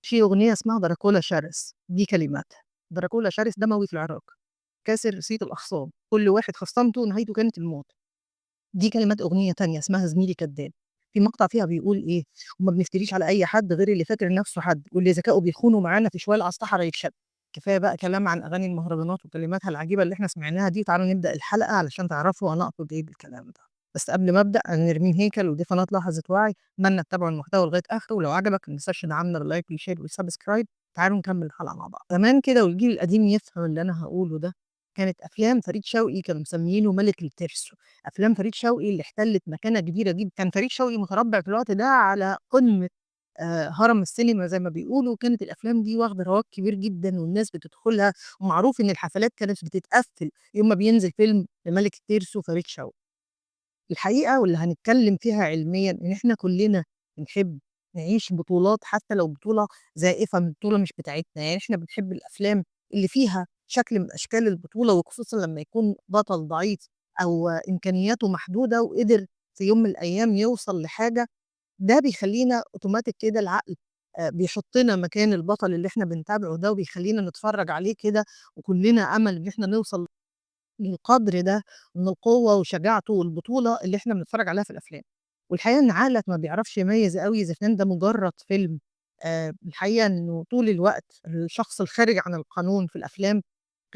في أغنية اسمها دراكولا شرس، دي كلماتها. دراكولا شرس دموي في العراق، كاسر صيت الأخصام، كل واحد خصمته نهايته كانت الموت. دي كلمات أغنية تانية اسمها زميلي كداب، في مقطع فيها بيقول إيه: وما بنفتريش على أي حد غير اللي فاكر نفسه حد، واللي ذكائه بيخونه معانا في شوال على الصحرا يتشد. كفاية بقى كلام عن أغاني المهرجانات وكلماتها العجيبة اللي إحنا سمعناها دي، تعالوا نبدأ الحلقة علشان تعرفوا أنا أقصد إيه بالكلام ده. بس قبل ما أبدأ، أنا نرمين هيكل ودي قناة لحظة وعي، أتمنى تتابعوا المحتوى لغاية آخره، ولو عجبك ما تنساش تدعمنا بال like وال share وال subscribe. تعالوا نكمل الحلقة مع بعض. زمان كده والجيل القديم يفهم اللي أنا هقوله ده، كانت أفلام فريد شوقي كانوا مسميينه ملك الترسو. أفلام فريد شوقي اللي احتلت مكانة كبيرة جدًا، كان فريد شوقي متربع في الوقت ده على قمة هرم السينما زي ما بيقولوا، وكانت الأفلام دي واخدة رواج كبير جدًا والناس بتدخلها، ومعروف إن الحفلات كانت بتتقفل يوم ما بينزل فيلم لملك الترسو فريد شوقي. الحقيقة واللي هنتكلم فيها علميًا إن إحنا كلنا بنحب نعيش بطولات حتى لو بطولة زائفة، بطولة مش بتاعتنا، يعني إحنا بنحب الأفلام اللي فيها شكل من أشكال البطولة، وخصوصًا لما يكون بطل ضعيف أو إمكانياته محدودة وقدر في يوم من الأيام يوصل لحاجة، ده بيخلينا أوتوماتيك كده العقل بيحطنا مكان البطل اللي إحنا بنتابعه ده، وبيخلينا نتفرج عليه كده وكلنا أمل إن إحنا نوصل للقدر ده من القوة وشجاعته والبطولة اللي إحنا بنتفرج عليها في الأفلام. والحقيقة إن عقلك ما بيعرفش يميز أوي إذا كان ده مجرد فيلم. الحقيقة إنه طول الوقت الشخص الخارج عن القانون في الأفلام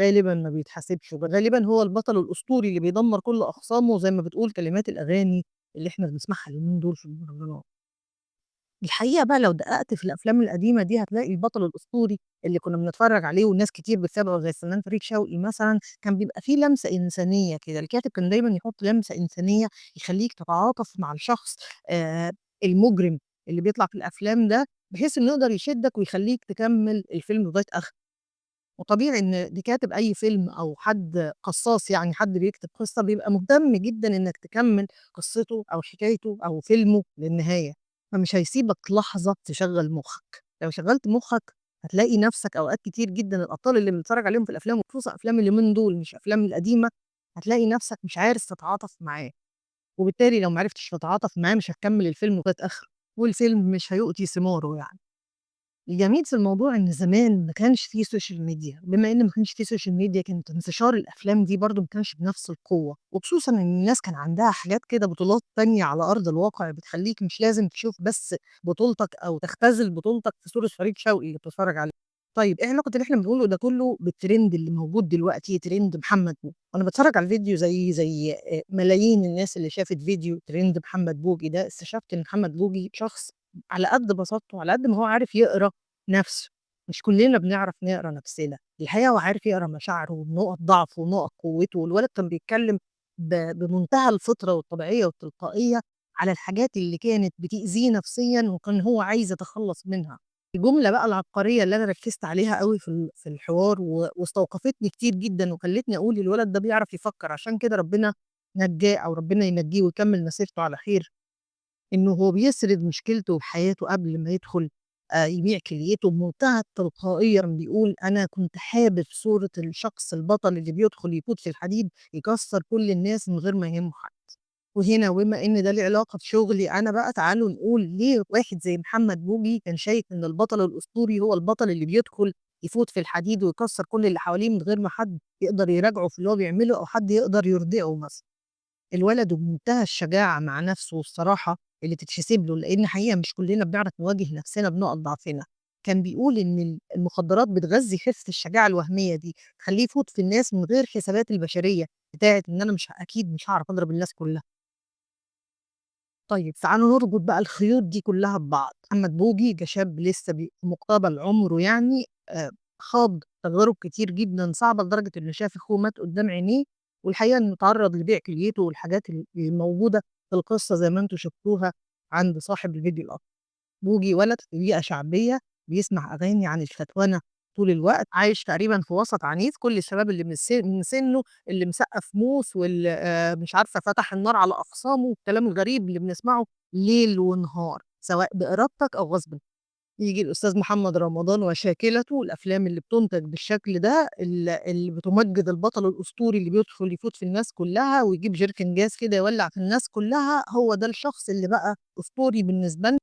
غالبًا ما بيتحاسبش، وغالبًا هو البطل الأسطوري اللي بيدمر كل أخصامه زي ما بتقول كلمات الأغاني اللي إحنا بنسمعها اليومين دول في المهرجانات. الحقيقة بقى لو دققت في الأفلام القديمة دي هتلاقي البطل الأسطوري اللي كنا بنتفرج عليه والناس كتير بتتابعه زي الفنان فريد شوقي مثلًا، كان بيبقى فيه لمسة إنسانية كده، الكاتب كان دايمًا يحط لمسة إنسانية يخليك تتعاطف مع الشخص المجرم اللي بيطلع في الأفلام ده، بحيث إنه يقدر يشدك ويخليك تكمل الفيلم لغاية آخره. وطبيعي إن اللي كاتب أي فيلم أو حد قصاص، يعني حد بيكتب قصة، بيبقى مهتم جدًا إنك تكمل قصته أو حكايته أو فيلمه للنهاية، فمش هيسيبك لحظة تشغل مخك. لو شغلت مخك هتلاقي نفسك أوقات كتير جدًا الأبطال اللي بنتفرج عليهم في الأفلام، وخصوصًا أفلام اليومين دول مش أفلام القديمة، هتلاقي نفسك مش عارف تتعاطف معاه، وبالتالي لو ما عرفتش تتعاطف معاه مش هتكمل الفيلم لغاية آخره، والفيلم مش هيؤتي ثماره. الجميل في الموضوع إن زمان ما كانش في social media، بما إن ما كانش في social media كانت انتشار الأفلام دي برضه ما كانش بنفس القوة، وخصوصًا إن الناس كان عندها حاجات كده بطولات تانية على أرض الواقع بتخليك مش لازم تشوف بس بطولتك أو تختزل بطولتك في صورة فريد شوقي اللي بتتفرج عليه. طيب إيه علاقة اللي إحنا بنقوله ده كله بالترند اللي موجود دلوقتي، ترند محمد بوجي؟ وأنا بتفرج على الفيديو زي ملايين الناس اللي شافت فيديو ترند محمد بوجي ده، استشفت إن محمد بوجي شخص على قد بساطته، على قد ما هو عارف يقرأ نفسه. مش كلنا بنعرف نقرأ نفسنا، الحقيقة هو عارف يقرأ مشاعره ونقط ضعفه ونقط قوته، والولد كان بيتكلم بمنتهى الفطرة والطبيعية والتلقائية على الحاجات اللي كانت بتأذيه نفسياً وكان هو عايز يتخلص منها. الجملة بقى العبقرية اللي أنا ركزت عليها قوي في الحوار واستوقفتني كتير جداً وخلتني أقول الولد ده بيعرف يفكر، عشان كده ربنا نجاه أو ربنا ينجيه ويكمل مسيرته على خير، إنه هو بيسرد مشكلته وحياته قبل ما يدخل يبيع كليته بمنتهى التلقائية. بيقول أنا كنت حابب صورة الشخص البطل اللي بيدخل يفوت في الحديد يكسر كل الناس من غير ما يهمه حد. وهنا وبما إن ده ليه علاقة بشغلي أنا بقى، تعالوا نقول ليه واحد زي محمد بوجي كان شايف إن البطل الأسطوري هو البطل اللي بيدخل يفوت في الحديد ويكسر كل اللي حواليه من غير ما حد يقدر يراجعه في اللي هو بيعمله أو حد يقدر يرضعه مثلا. الولد بمنتهى الشجاعة مع نفسه والصراحة اللي تتحسب له، لأن حقيقة مش كلنا بنعرف نواجه نفسنا بنقط ضعفنا. كان بيقول إن المخدرات بتغذي خفة الشجاعة الوهمية دي، تخليه يفوت في الناس من غير حسابات البشرية بتاعت إن أنا أكيد مش هعرف أضرب الناس كلها. طيب تعالوا نربط بقى الخيوط دي كلها ببعض. محمد بوجي كشاب لسه في مقتبل عمره خاض تجارب كتير جدا صعبة لدرجة إنه شاف أخوه مات قدام عينيه، والحقيقة إنه اتعرض لبيع كليته والحاجات اللي موجودة في القصة زي ما انتم شفتوها عند صاحب الفيديو الأصلي. بوجي ولد في بيئة شعبية، بيسمع أغاني عن الفتوانة طول الوقت، عايش تقريباً في وسط عنيف، كل الشباب اللي من سنه اللي مسقف موس واللي، مش عارفة فتح النار على أخصامه والكلام الغريب اللي بنسمعه ليل ونهار سواء بإرادتك أو غصب. يجي الأستاذ محمد رمضان وشاكلته، الأفلام اللي بتنتج بالشكل ده، اللي بتمجد البطل الأسطوري اللي بيدخل يفوت في الناس كلها ويجيب جيركن جاز كده يولع في الناس كلها، هو ده الشخص اللي بقى أسطوري بالنسبة لنا.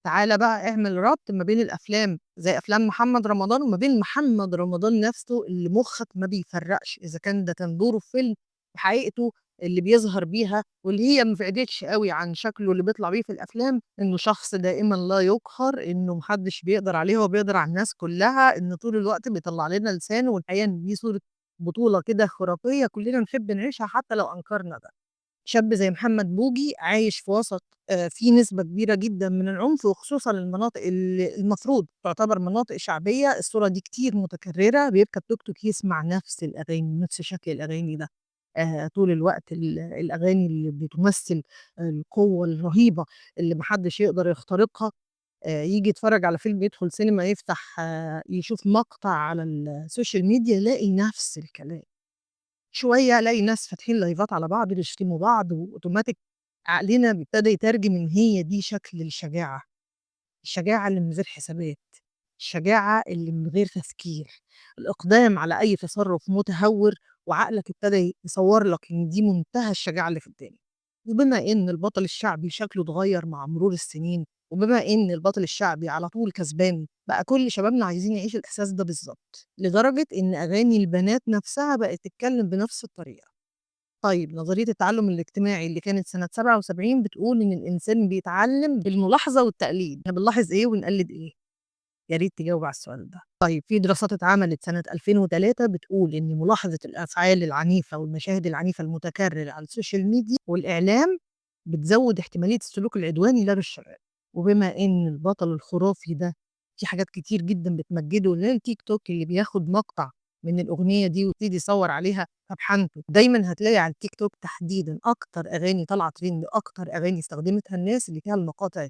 تعالَ بقى اعمل ربط ما بين الأفلام زي أفلام محمد رمضان وما بين محمد رمضان نفسه اللي مخك ما بيفرقش إذا كان ده كان دوره في فيلم وحقيقته اللي بيظهر بيها واللي هي ما بعدتش أوي عن شكله اللي بيطلع بيه في الأفلام، إنه شخص دائمًا لا يُقهر، إنه ما حدش بيقدر عليه، هو بيقدر على الناس كلها، إنه طول الوقت بيطلع لنا لسانه، والحقيقة إن دي صورة بطولة كده خرافية كلنا نحب نعيشها حتى لو أنكرنا ده. شاب زي محمد بوجي عايش في وسط فيه نسبة كبيرة جدًا من العنف، وخصوصًا المناطق اللي المفروض تعتبر مناطق شعبية، الصورة دي كتير متكررة، بيركب توك توك يسمع نفس الأغاني، نفس شكل الأغاني ده. طول الوقت الأغاني اللي بتمثل القوة الرهيبة اللي ما حدش يقدر يخترقها. ييجي يتفرج على فيلم، يدخل سينما، يفتح يشوف مقطع على ال social media يلاقي نفس الكلام. شوية ألاقي ناس فاتحين لايفات على بعض بيشتموا بعض، وأوتوماتيك عقلنا ابتدى يترجم إن هي دي شكل الشجاعة، الشجاعة اللي من غير حسابات، الشجاعة اللي من غير تفكير، الإقدام على أي تصرف متهور، وعقلك ابتدى يصور لك إن دي منتهى الشجاعة اللي في الدنيا. وبما إن البطل الشعبي شكله اتغير مع مرور السنين، وبما إن البطل الشعبي على طول كسبان، بقى كل شبابنا عايزين يعيشوا الإحساس ده بالظبط، لدرجة إن أغاني البنات نفسها بقت تتكلم بنفس الطريقة. طيب نظرية التعلم الاجتماعي اللي كانت سنة 77 بتقول إن الإنسان بيتعلم بالملاحظة والتقليد، إحنا بنلاحظ إيه ونقلد إيه؟ يا ريت تجاوب على السؤال ده. طيب في دراسات اتعملت سنة 2003 بتقول إن ملاحظة الأفعال العنيفة والمشاهد العنيفة المتكررة على ال social media والإعلام بتزود احتمالية السلوك العدواني لدى الشباب. وبما إن البطل الخرافي ده في حاجات كتير جدا بتمجده، زي التيك توك اللي بياخد مقطع من الأغنية دي ويبتدي يصور عليها فبحنته، دايما هتلاقي على التيك توك تحديدا أكتر أغاني طالعة ترند، أكتر أغاني استخدمتها الناس اللي فيها المقاطع،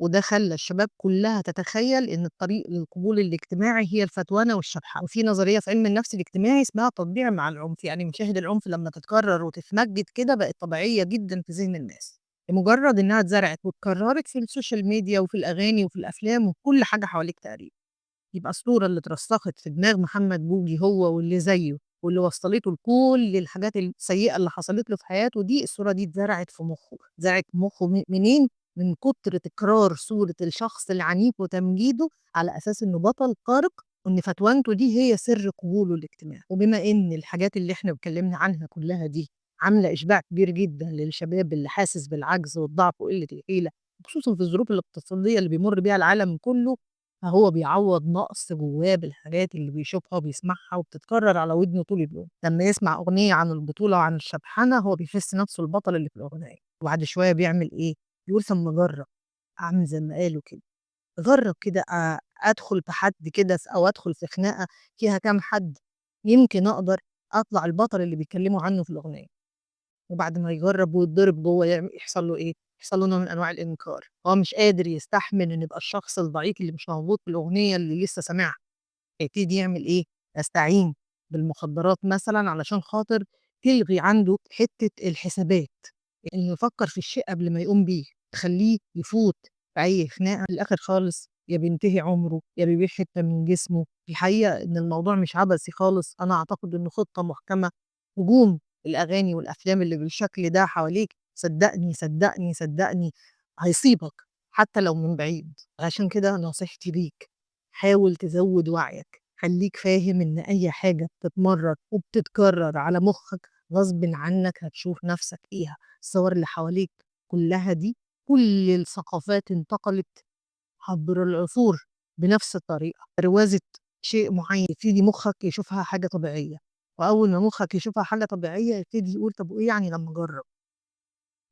وده خلى الشباب كلها تتخيل إن الطريق للقبول الاجتماعي هي الفتوانة والشبحة. وفي نظرية في علم النفس الاجتماعي اسمها تطبيع مع العنف، يعني مشاهد العنف لما تتكرر وتتمجد كده بقت طبيعية جدا في ذهن الناس، لمجرد إنها اتزرعت واتكررت في ال social media وفي الأغاني وفي الأفلام وكل حاجة حواليك تقريبا. يبقى الصورة اللي اترسخت في دماغ محمد بوجي هو واللي زيه واللي وصلته لكل الحاجات السيئة اللي حصلت له في حياته دي، الصورة دي اتزرعت في مخه. اتزرعت في مخه منين؟ من كتر تكرار صورة الشخص العنيف وتمجيده على أساس إنه بطل خارق، وإن فتوانته دي هي سر قبوله الاجتماعي. وبما إن الحاجات اللي إحنا اتكلمنا عنها كلها دي عاملة إشباع كبير جدا للشباب اللي حاسس بالعجز والضعف وقلة الحيلة، خصوصا في الظروف الاقتصادية اللي بيمر بيها العالم كله، فهو بيعوض نقص جواه بالحاجات اللي بيشوفها وبيسمعها وبتتكرر على ودنه طول اليوم. لما يسمع أغنية عن البطولة وعن الشبحنة هو بيحس نفسه البطل اللي في الأغنية، وبعد شوية بيعمل إيه؟ بيقول طب ما أجرب، أعمل زي ما قالوا كده، أجرب كده، أدخل في حد كده أو أدخل في خناقة فيها كام حد، يمكن أقدر أطلع البطل اللي بيتكلموا عنه في الأغنية. وبعد ما يجرب ويتضرب جوه يحصل له إيه؟ يحصل له نوع من أنواع الإنكار، هو مش قادر يستحمل إن يبقى الشخص الضعيف اللي مش موجود في الأغنية اللي لسه سامعها. يبتدي يعمل إيه؟ يستعين بالمخدرات مثلاً علشان خاطر تلغي عنده حتة الحسابات، إنه يفكر في الشيء قبل ما يقوم بيه، تخليه يفوت في أي خناقة في الآخر خالص، يا بينتهي عمره يا بيبيع حتة من جسمه. الحقيقة إن الموضوع مش عبثي خالص، أنا أعتقد إنه خطة محكمة. هجوم الأغاني والأفلام اللي بالشكل ده حواليك صدقني صدقني صدقني هيصيبك حتى لو من بعيد. عشان كده نصيحتي ليك، حاول تزود وعيك، خليك فاهم إن أي حاجة بتتمرر وبتتكرر على مخك غصب عنك هتشوف نفسك فيها. الصور اللي حواليك كلها دي كل الثقافات انتقلت عبر العصور بنفس الطريقة، روازة شيء معين يبتدي مخك يشوفها حاجة طبيعية، وأول ما مخك يشوفها حاجة طبيعية يبتدي يقول طب وإيه يعني لما أجرب؟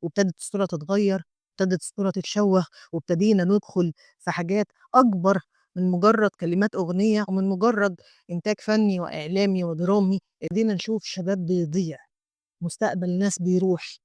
وابتدت الصورة تتغير، ابتدت الصورة تتشوه، وابتدينا ندخل في حاجات أكبر من مجرد كلمات أغنية ومن مجرد إنتاج فني وإعلامي ودرامي. ابتدينا نشوف شباب بيضيع، مستقبل ناس بيروح،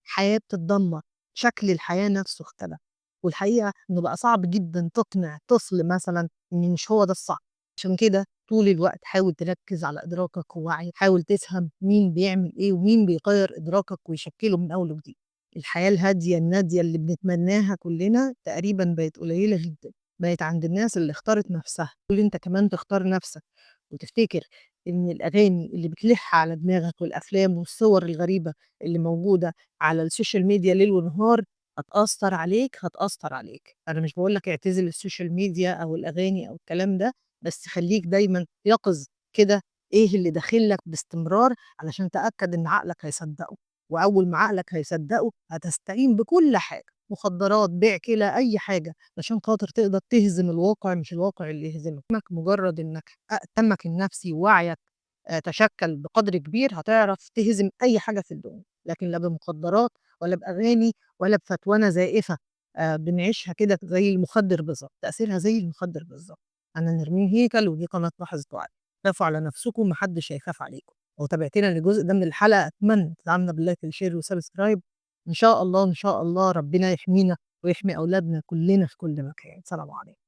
حياة بتتدمر، شكل الحياة نفسه اختلف. والحقيقة إنه بقى صعب جدا تقنع طفل مثلا إن مش هو ده الصح. عشان كده طول الوقت حاول تركز على إدراكك ووعيك، حاول تفهم مين بيعمل إيه ومين بيغير إدراكك ويشكله من أول وجديد. الحياة الهادية النادية اللي بنتمناها كلنا تقريبا بقت قليلة جدا، بقت عند الناس اللي اختارت نفسها. قول انت كمان تختار نفسك، وتفتكر إن الأغاني اللي بتلح على دماغك والأفلام والصور الغريبة اللي موجودة على ال social media ليل ونهار هتأثّر عليك، هتأثّر عليك. أنا مش باقول لك اعتزل ال social media أو الأغاني أو الكلام ده، بس خلّيك دايمًا يقظ كده إيه اللي داخل لك باستمرار علشان تأكد إن عقلك هيصدّقه، وأول ما عقلك هيصدّقه هتستعين بكل حاجة، مخدرات، بيع كلى، أي حاجة، علشان خاطر تقدر تهزم الواقع مش الواقع اللي يهزمك. مجرد إنك تمك النفسي ووعيك تشكّل بقدر كبير هتعرف تهزم أي حاجة في الدنيا، لكن لا بمخدرات ولا بأغاني ولا بفتوانة زائفة بنعيشها كده زي المخدر بالضبط، تأثيرها زي المخدر بالضبط. أنا نرمين هيكل ودي قناة لحظة وعي. خافوا على نفسكم، ما حدش هيخاف عليكم. لو تابعتنا للجزء ده من الحلقة أتمنى تدعمنا بال like وال share وال subscribe. إن شاء الله، إن شاء الله ربنا يحمينا ويحمي أولادنا كلنا في كل مكان. سلام عليكم.